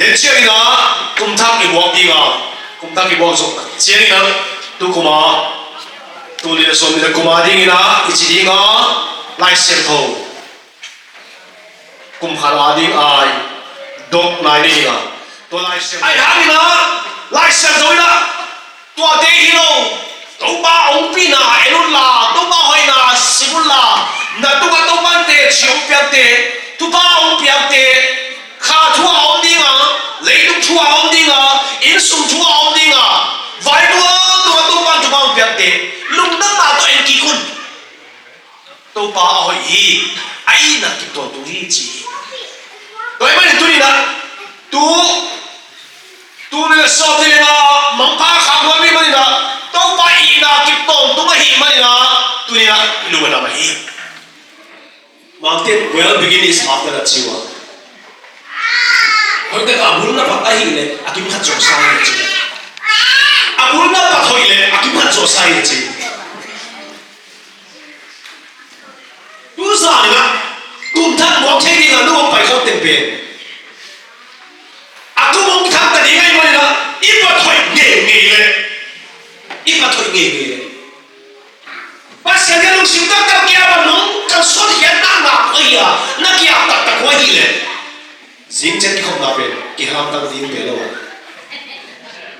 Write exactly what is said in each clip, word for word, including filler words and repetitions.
Tua ciangin ah kum thak i buak ding a, kum thak i buak zawh ciangin ah tu kum a, tul nih le sawmnih le kum a dingin ah i ci ding a, Lai Siangtho kum khat a ding a i dawk nai ni ding a, tua Lai Siangtho, ahi hangin ah Lai Siangtho in ah tuate hi lo, Topa hong pina en un la, Topa hoihna sim un la, na tungah Topa in teci hong piakte, thupha hong piakte, kha thu a om ding a, leitung thu a om ding a, innsung thu a om ding a, vai tungah, tungah Topa in thupha hong piakte, lungdamna tawh en kik un. Topa a hoih hi, a itna kip tawntung hi ci hi. Tua ahih manin tuni-in ah, tu, tul nih le sawmnih le nga mangpha khak nuam i hih manin ah, Topa itna kip tawntung ahih manin ah, tuni-in ah i lungdam ahi hi. Mangte in, "Well beginning is half done," a ci uh a. Hoih tak a bul na pat ahih leh a kim khat zawhsa hi a ci. A bul na pat hoih leh a kim khat zawhsa hi a ci. Tu zan in ah kum thak buak thei ding a nu hong pai khawm teng pen, a kum hong thak ta ding ahih manin ah i pat hoih ngeingei leh, i pat hoih ngeingei leh, Pasian in lungsim taktak kiap a, nong kalsuan khiatna ngah kua hi a, na kiap taktak kua hi leh, zing ciang kikhopna pen kihamtang ding pen lo a.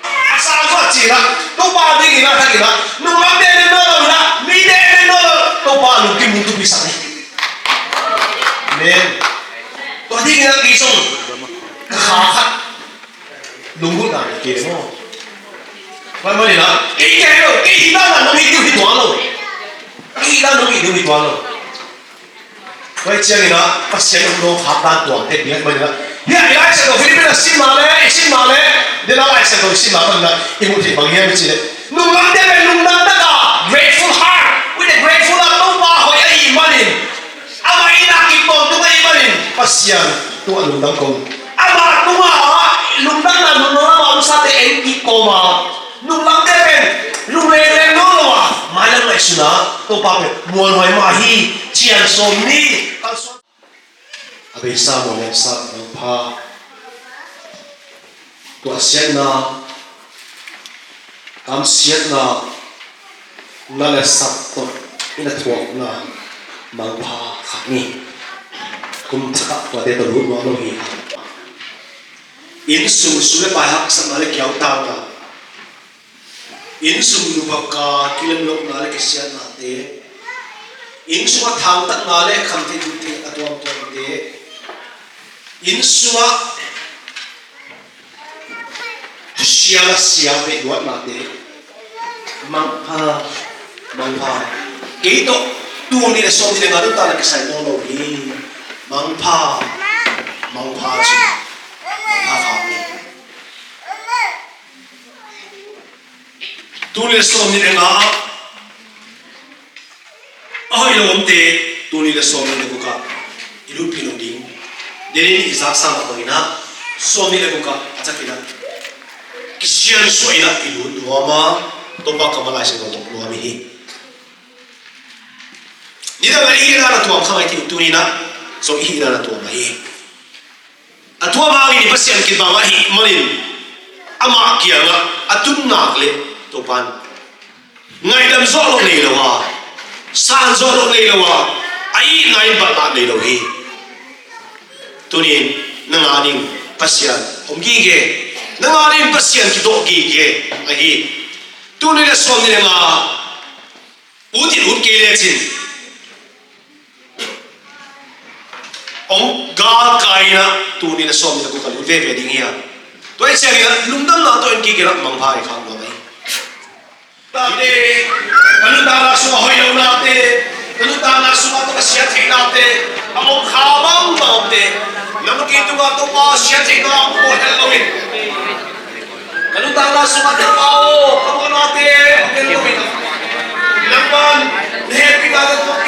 A sang khawng a ci-in ah, Topa dingin ah, thak in ah, nunglam te pen nawn lo in ah, mite pen nawn lo, Topa lungkim hong thupi sak hi. Amen. Tua dingin ah kei zong ka kha khat lunggulhna nei kei leh maw. Tua ahih manin ah kei kei lo, kei hih dan a nong hih ding hi tuan lo. Kei hih dan a nong hih ding hi tuan lo. Tua ahih ciangin ah Pasian in hong dawng khak dan tuamte ding ahih manin ah, hih a i Lai Siangtho, Philippi a simna leh, i simna leh, dena Lai Siangtho i simna panin ah i muh theih bang hiam i cih leh, nunglam te pen lungdam tak a, grateful heart, with a grateful heart, Topa hoih ahih manin, amah itna kip tawntung ahih manin Pasian tungah lungdam ko. Amah tungah lungdamna nunung lam a om sate en kik kawm a, nunglam te pen lungleng leng nawn lo a, mailam ngaihsun a, Topa pen muanhuai mah hi, cian sawm ni, kalsuan. A beisa muanhuai sa mangpha. Tuahsiatna, kamsiatna, na le sap tawh i na thuakna mangpha khak ni. Kum thak ah tuate tawh lut nuam lo hi. Innsung su le pai haksatna le kiautana, innsung nupakka kilemlohna le kisiatnate, innsung a thangtatna le khamtheih thutheih a tuamtuamte, innsung ah thusia la sia vei luatnate, mangpha, mangpha. Kei tawh tul nih le sawmnih le nga nuntakna kisai nawn lo hi. Mangpha, mangpha ci, mangpha khak ni. Tul nih le sawmnih le nga a hoih lo omte, tul nih le sawmnih le guk ah i lutphih lo ding. Denin i zaksa mah bangin ah sawmnih le guk ah a cak in ah kisiansuah in ah i lut nuam a, Topa kammal Lai Siangtho tawh nuam i hi. Nidang a i hihna na tuam kha mai thei, tuni in ah zong i hihna na tuam ahi hi. A tuam hangin i Pasian kibang ahih manin amah kiangah a tun nak leh Topa in ngaihdam zawh loh nei lo a, san zawh loh nei lo a, a itna in balhna nei lo hi. Tuni in nang a ding Pasian om gige, nang a ding Pasian kidawh gige ahi. Tul nih le sawmnih le nga ut in ut kei lecin hong galkai in ah tul nih le sawmnih le guk ah lut veve ding hi a. Tua ahih ciangin ah lungdamna tawh en kik in ah mangpha i khak nuam hi. Tate, ka nuntakna sungah hoih lonate, ka nuntakna sungah tawh ka siat theihnate a om kha bangbang omte, nang kei tungah Topa siat theihna a om kha hel loin, ka nuntakna sungah Topa aw, ka mawhnate a om hel loin, nangman na hehpihna tawh